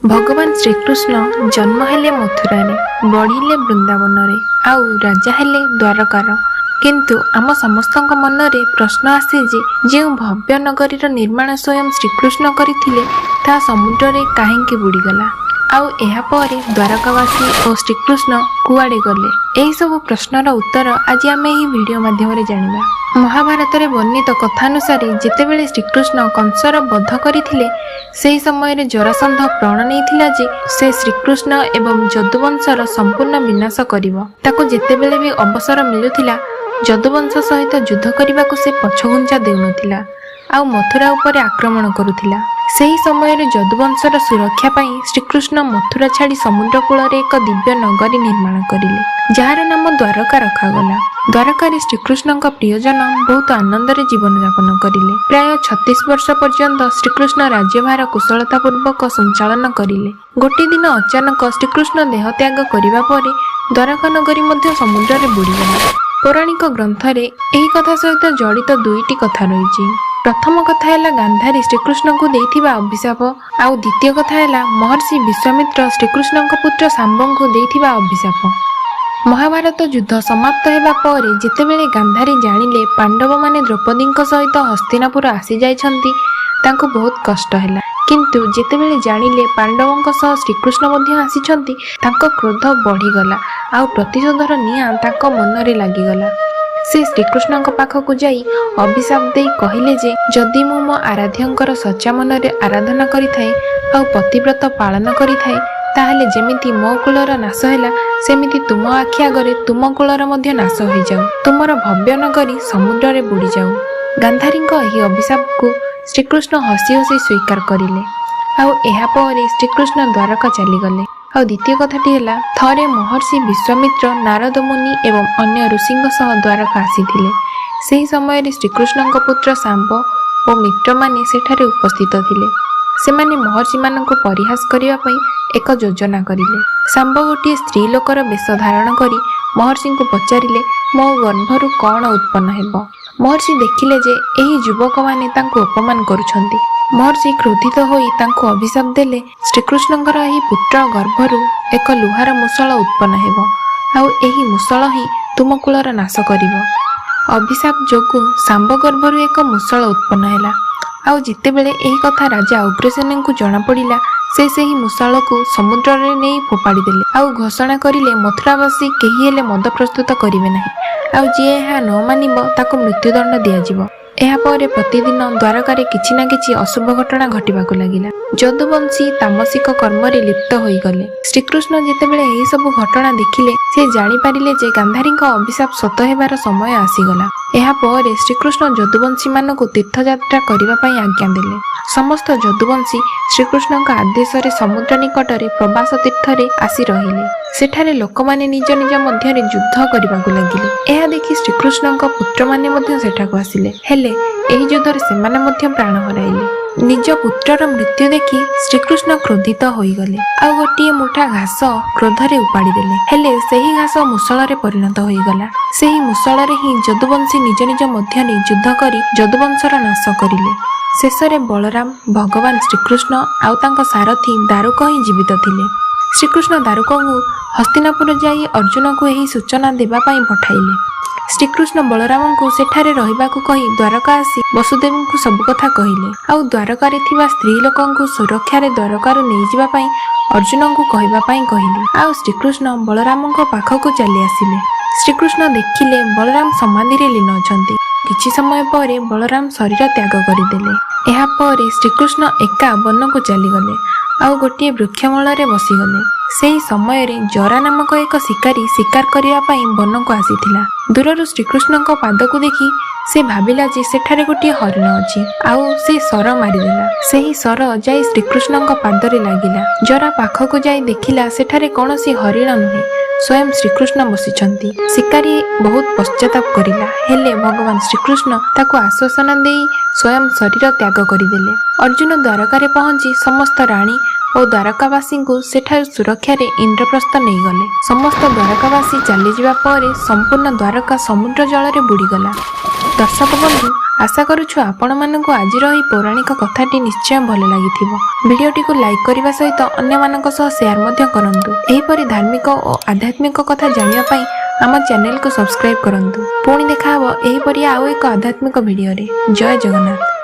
ଭଗବାନ ଶ୍ରୀକୃଷ୍ଣ ଜନ୍ମ ହେଲେ ମଥୁରାରେ, ବଢ଼ିଲେ ବୃନ୍ଦାବନରେ ଆଉ ରାଜା ହେଲେ ଦ୍ୱାରକାର। କିନ୍ତୁ ଆମ ସମସ୍ତଙ୍କ ମନରେ ପ୍ରଶ୍ନ ଆସେ ଯେ ଯେଉଁ ଭବ୍ୟ ନଗରୀର ନିର୍ମାଣ ସ୍ୱୟଂ ଶ୍ରୀକୃଷ୍ଣ କରିଥିଲେ, ତାହା ସମୁଦ୍ରରେ କାହିଁକି ବୁଡ଼ିଗଲା? ଆଉ ଏହାପରେ ଦ୍ୱାରକାବାସୀ ଓ ଶ୍ରୀକୃଷ୍ଣ କୁଆଡ଼େ ଗଲେ? ଏହିସବୁ ପ୍ରଶ୍ନର ଉତ୍ତର ଆଜି ଆମେ ଏହି ଭିଡ଼ିଓ ମାଧ୍ୟମରେ ଜାଣିବା। ମହାଭାରତରେ ବର୍ଣ୍ଣିତ କଥାନୁସାରେ, ଯେତେବେଳେ ଶ୍ରୀକୃଷ୍ଣ କଂସର ବଧ କରିଥିଲେ, ସେହି ସମୟରେ ଜରାସନ୍ଧ ପ୍ରଣ ନେଇଥିଲା ଯେ ସେ ଶ୍ରୀକୃଷ୍ଣ ଏବଂ ଯଦୁବଂଶର ସମ୍ପୂର୍ଣ୍ଣ ବିନାଶ କରିବ। ତାକୁ ଯେତେବେଳେ ବି ଅବସର ମିଳୁଥିଲା, ଯଦୁବଂଶ ସହିତ ଯୁଦ୍ଧ କରିବାକୁ ସେ ପଛଘୁଞ୍ଚା ଦେଉନଥିଲା ଆଉ ମଥୁରା ଉପରେ ଆକ୍ରମଣ କରୁଥିଲା। ସେହି ସମୟରେ ଯଦୁବଂଶର ସୁରକ୍ଷା ପାଇଁ ଶ୍ରୀକୃଷ୍ଣ ମଥୁରା ଛାଡ଼ି ସମୁଦ୍ର କୂଳରେ ଏକ ଦିବ୍ୟ ନଗରୀ ନିର୍ମାଣ କରିଲେ, ଯାହାର ନାମ ଦ୍ୱାରକା ରଖାଗଲା। ଦ୍ୱାରକାରେ ଶ୍ରୀକୃଷ୍ଣଙ୍କ ପ୍ରିୟଜନ ବହୁତ ଆନନ୍ଦରେ ଜୀବନଯାପନ କରିଲେ। ପ୍ରାୟ 36 ବର୍ଷ ପର୍ଯ୍ୟନ୍ତ ଶ୍ରୀକୃଷ୍ଣ ରାଜ୍ୟଭାର କୁଶଳତା ପୂର୍ବକ ସଞ୍ଚାଳନ କରିଲେ। ଗୋଟିଏ ଦିନ ଅଚାନକ ଶ୍ରୀକୃଷ୍ଣ ଦେହତ୍ୟାଗ କରିବା ପରେ ଦ୍ୱାରକା ନଗରୀ ମଧ୍ୟ ସମୁଦ୍ରରେ ବୁଡ଼ିଗଲା। ପୌରାଣିକ ଗ୍ରନ୍ଥରେ ଏହି କଥା ସହିତ ଜଡ଼ିତ ଦୁଇଟି କଥା ରହିଛି। ପ୍ରଥମ କଥା ହେଲା ଗାନ୍ଧାରୀ ଶ୍ରୀକୃଷ୍ଣଙ୍କୁ ଦେଇଥିବା ଅଭିଶାପ, ଆଉ ଦ୍ୱିତୀୟ କଥା ହେଲା ମହର୍ଷି ବିଶ୍ୱାମିତ୍ର ଶ୍ରୀକୃଷ୍ଣଙ୍କ ପୁତ୍ର ଶାମ୍ବଙ୍କୁ ଦେଇଥିବା ଅଭିଶାପ। ମହାଭାରତ ଯୁଦ୍ଧ ସମାପ୍ତ ହେବା ପରେ ଯେତେବେଳେ ଗାନ୍ଧାରୀ ଜାଣିଲେ ପାଣ୍ଡବମାନେ ଦ୍ରୌପଦୀଙ୍କ ସହିତ ହସ୍ତିନାପୁର ଆସିଯାଇଛନ୍ତି, ତାଙ୍କୁ ବହୁତ କଷ୍ଟ ହେଲା। କିନ୍ତୁ ଯେତେବେଳେ ଜାଣିଲେ ପାଣ୍ଡବଙ୍କ ସହ ଶ୍ରୀକୃଷ୍ଣ ମଧ୍ୟ ଆସିଛନ୍ତି, ତାଙ୍କ କ୍ରୋଧ ବଢ଼ିଗଲା ଆଉ ପ୍ରତିଶୋଧର ନିଆଁ ତାଙ୍କ ମନରେ ଲାଗିଗଲା। ସେ ଶ୍ରୀକୃଷ୍ଣଙ୍କ ପାଖକୁ ଯାଇ ଅଭିଶାପ ଦେଇ କହିଲେ ଯେ ଯଦି ମୁଁ ମୋ ଆରାଧ୍ୟଙ୍କର ସଚ୍ଚା ମନରେ ଆରାଧନା କରିଥାଏ ଆଉ ପତିବ୍ରତ ପାଳନ କରିଥାଏ, ତାହେଲେ ଯେମିତି ମୋ କୁଳର ନାଶ ହେଲା, ସେମିତି ତୁମ ଆଖି ଆଗରେ ତୁମ କୁଳର ମଧ୍ୟ ନାଶ ହୋଇଯାଉ। ତୁମର ଭବ୍ୟ ନଗରୀ ସମୁଦ୍ରରେ ବୁଡ଼ିଯାଉ। ଗାନ୍ଧାରୀଙ୍କ ଏହି ଅଭିଶାପକୁ ଶ୍ରୀକୃଷ୍ଣ ହସି ହସି ସ୍ୱୀକାର କରିଲେ ଆଉ ଏହାପରେ ଶ୍ରୀକୃଷ୍ଣ ଦ୍ୱାରକା ଚାଲିଗଲେ। ଆଉ ଦ୍ୱିତୀୟ କଥାଟି ହେଲା, ଥରେ ମହର୍ଷି ବିଶ୍ୱାମିତ୍ର ନାରଦ ମୁନି ଏବଂ ଅନ୍ୟ ଋଷିଙ୍କ ସହ ଦ୍ୱାରକା ଆସିଥିଲେ। ସେହି ସମୟରେ ଶ୍ରୀକୃଷ୍ଣଙ୍କ ପୁତ୍ର ଶାମ୍ବ ଓ ମିତ୍ରମାନେ ସେଠାରେ ଉପସ୍ଥିତ ଥିଲେ। ସେମାନେ ମହର୍ଷିମାନଙ୍କୁ ପରିହାସ କରିବା ପାଇଁ ଏକ ଯୋଜନା କରିଲେ। ଶାମ୍ବ ଗୋଟିଏ ସ୍ତ୍ରୀ ଲୋକର ବେଶ ଧାରଣ କରି ମହର୍ଷିଙ୍କୁ ପଚାରିଲେ, "ମୋ ଗର୍ଭରୁ କ'ଣ ଉତ୍ପନ୍ନ ହେବ?" ମହର୍ଷି ଦେଖିଲେ ଯେ ଏହି ଯୁବକମାନେ ତାଙ୍କୁ ଅପମାନ କରୁଛନ୍ତି। ମହର୍ଷି କ୍ରୋଧିତ ହୋଇ ତାଙ୍କୁ ଅଭିଶାପ ଦେଲେ, ଶ୍ରୀକୃଷ୍ଣଙ୍କର ଏହି ପୁତ୍ର ଗର୍ଭରୁ ଏକ ଲୁହାର ମୁଷଳ ଉତ୍ପନ୍ନ ହେବ ଆଉ ଏହି ମୁଷଳ ହିଁ ତୁମ କୁଳର ନାଶ କରିବ। ଅଭିଶାପ ଯୋଗୁଁ ଶାମ୍ବ ଗର୍ଭରୁ ଏକ ମୁଷଳ ଉତ୍ପନ୍ନ ହେଲା। ଆଉ ଯେତେବେଳେ ଏହି କଥା ରାଜା ଉଗ୍ରସେନଙ୍କୁ ଜଣାପଡ଼ିଲା, ସେ ସେହି ମୁଷଳକୁ ସମୁଦ୍ରରେ ନେଇ ଫୋପାଡ଼ି ଦେଲେ ଆଉ ଘୋଷଣା କରିଲେ, ମଥୁରାବାସୀ କେହି ହେଲେ ମଦ ପ୍ରସ୍ତୁତ କରିବେ ନାହିଁ ଆଉ ଯିଏ ଏହା ନ ମାନିବ, ତାକୁ ମୃତ୍ୟୁଦଣ୍ଡ ଦିଆଯିବ। ଏହାପରେ ପ୍ରତିଦିନ ଦ୍ୱାରକାରେ କିଛି ନା କିଛି ଅଶୁଭ ଘଟଣା ଘଟିବାକୁ ଲାଗିଲା। ଯଦୁବଂଶୀ ତାମସିକ କର୍ମରେ ଲିପ୍ତ ହୋଇଗଲେ। ଶ୍ରୀକୃଷ୍ଣ ଯେତେବେଳେ ଏହିସବୁ ଘଟଣା ଦେଖିଲେ, ସେ ଜାଣିପାରିଲେ ଯେ ଗାନ୍ଧାରୀଙ୍କ ଅଭିଶାପ ସତ ହେବାର ସମୟ ଆସିଗଲା। ଏହାପରେ ଶ୍ରୀକୃଷ୍ଣ ଯଦୁବଂଶୀମାନଙ୍କୁ ତୀର୍ଥଯାତ୍ରା କରିବା ପାଇଁ ଆଜ୍ଞା ଦେଲେ। ସମସ୍ତ ଯଦୁବଂଶୀ ଶ୍ରୀକୃଷ୍ଣଙ୍କ ଆଦେଶରେ ସମୁଦ୍ର ନିକଟରେ ପ୍ରଭାସ ତୀର୍ଥରେ ଆସି ରହିଲେ। ସେଠାରେ ଲୋକମାନେ ନିଜ ନିଜ ମଧ୍ୟରେ ଯୁଦ୍ଧ କରିବାକୁ ଲାଗିଲେ। ଏହା ଦେଖି ଶ୍ରୀକୃଷ୍ଣଙ୍କ ପୁତ୍ରମାନେ ମଧ୍ୟ ସେଠାକୁ ଆସିଲେ। ହେଲେ ଏହି ଯୁଦ୍ଧରେ ସେମାନେ ମଧ୍ୟ ପ୍ରାଣ ହରାଇଲେ। ନିଜ ପୁତ୍ରର ମୃତ୍ୟୁ ଦେଖି ଶ୍ରୀକୃଷ୍ଣ କ୍ରୋଧିତ ହୋଇଗଲେ ଆଉ ଗୋଟିଏ ମୁଠା ଘାସ କ୍ରୋଧରେ ଉପାଡ଼ି ଦେଲେ। ହେଲେ ସେହି ଘାସ ମୁଷଳରେ ପରିଣତ ହୋଇଗଲା। ସେହି ମୁଷଳରେ ହିଁ ଯଦୁବଂଶୀ ନିଜ ନିଜ ମଧ୍ୟରେ ଯୁଦ୍ଧ କରି ଯଦୁବଂଶର ନାଶ କରିଲେ। ଶେଷରେ ବଳରାମ, ଭଗବାନ ଶ୍ରୀକୃଷ୍ଣ ଆଉ ତାଙ୍କ ସାରଥୀ ଦାରୁକ ହିଁ ଜୀବିତ ଥିଲେ। ଶ୍ରୀକୃଷ୍ଣ ଦାରୁକଙ୍କୁ ହସ୍ତିନାପୁର ଯାଇ ଅର୍ଜୁନକୁ ଏହି ସୂଚନା ଦେବା ପାଇଁ ପଠାଇଲେ। ଶ୍ରୀକୃଷ୍ଣ ବଳରାମଙ୍କୁ ସେଠାରେ ରହିବାକୁ କହି ଦ୍ୱାରକା ଆସି ବସୁଦେବଙ୍କୁ ସବୁ କଥା କହିଲେ ଆଉ ଦ୍ୱାରକାରେ ଥିବା ସ୍ତ୍ରୀ ଲୋକଙ୍କୁ ସୁରକ୍ଷାରେ ଦ୍ୱାରକାରୁ ନେଇଯିବା ପାଇଁ ଅର୍ଜୁନଙ୍କୁ କହିବା ପାଇଁ କହିଲେ। ଆଉ ଶ୍ରୀକୃଷ୍ଣ ବଳରାମଙ୍କ ପାଖକୁ ଚାଲି ଆସିଲେ। ଶ୍ରୀକୃଷ୍ଣ ଦେଖିଲେ ବଳରାମ ସମାଧିରେ ଲୀନ ଅଛନ୍ତି। କିଛି ସମୟ ପରେ ବଳରାମ ଶରୀର ତ୍ୟାଗ କରିଦେଲେ। ଏହାପରେ ଶ୍ରୀକୃଷ୍ଣ ଏକା ବନକୁ ଚାଲିଗଲେ ଆଉ ଗୋଟିଏ ବୃକ୍ଷମୂଳରେ ବସିଗଲେ। ସେହି ସମୟରେ ଜରା ନାମକ ଏକ ଶିକାରୀ ଶିକାର କରିବା ପାଇଁ ବନକୁ ଆସିଥିଲା। ଦୂରରୁ ଶ୍ରୀକୃଷ୍ଣଙ୍କ ପାଦକୁ ଦେଖି ସେ ଭାବିଲା ଯେ ସେଠାରେ ଗୋଟିଏ ହରିଣ ଅଛି ଆଉ ସେ ଶର ମାରିଦେଲା। ସେହି ଶର ଯାଇ ଶ୍ରୀକୃଷ୍ଣଙ୍କ ପାଦରେ ଲାଗିଲା। ଜରା ପାଖକୁ ଯାଇ ଦେଖିଲା, ସେଠାରେ କୌଣସି ହରିଣ ନୁହେଁ, ସ୍ୱୟଂ ଶ୍ରୀକୃଷ୍ଣ ବସିଛନ୍ତି। ଶିକାରୀ ବହୁତ ପଶ୍ଚାତାପ କରିଲା। ହେଲେ ଭଗବାନ ଶ୍ରୀକୃଷ୍ଣ ତାକୁ ଆଶ୍ୱାସନା ଦେଇ ସ୍ୱୟଂ ଶରୀର ତ୍ୟାଗ କରିଦେଲେ। ଅର୍ଜୁନ ଦ୍ୱାରକାରେ ପହଞ୍ଚି ସମସ୍ତ ରାଣୀ ଓ ଦ୍ୱାରକାବାସୀଙ୍କୁ ସେଠାରୁ ସୁରକ୍ଷାରେ ଇନ୍ଦ୍ରପ୍ରସ୍ଥ ନେଇଗଲେ। ସମସ୍ତ ଦ୍ୱାରକାବାସୀ ଚାଲିଯିବା ପରେ ସମ୍ପୂର୍ଣ୍ଣ ଦ୍ୱାରକା ସମୁଦ୍ର ଜଳରେ ବୁଡ଼ିଗଲା। ଦର୍ଶକ ବନ୍ଧୁ, ଆଶା କରୁଛୁ ଆପଣମାନଙ୍କୁ ଆଜିର ଏହି ପୌରାଣିକ କଥାଟି ନିଶ୍ଚୟ ଭଲ ଲାଗିଥିବ। ଭିଡ଼ିଓଟିକୁ ଲାଇକ୍ କରିବା ସହିତ ଅନ୍ୟମାନଙ୍କ ସହ ସେୟାର ମଧ୍ୟ କରନ୍ତୁ। ଏହିପରି ଧାର୍ମିକ ଓ ଆଧ୍ୟାତ୍ମିକ କଥା ଜାଣିବା ପାଇଁ ଆମ ଚ୍ୟାନେଲକୁ ସବସ୍କ୍ରାଇବ୍ କରନ୍ତୁ। ପୁଣି ଦେଖାହବ ଏହିପରି ଆଉ ଏକ ଆଧ୍ୟାତ୍ମିକ ଭିଡ଼ିଓରେ। ଜୟ ଜଗନ୍ନାଥ।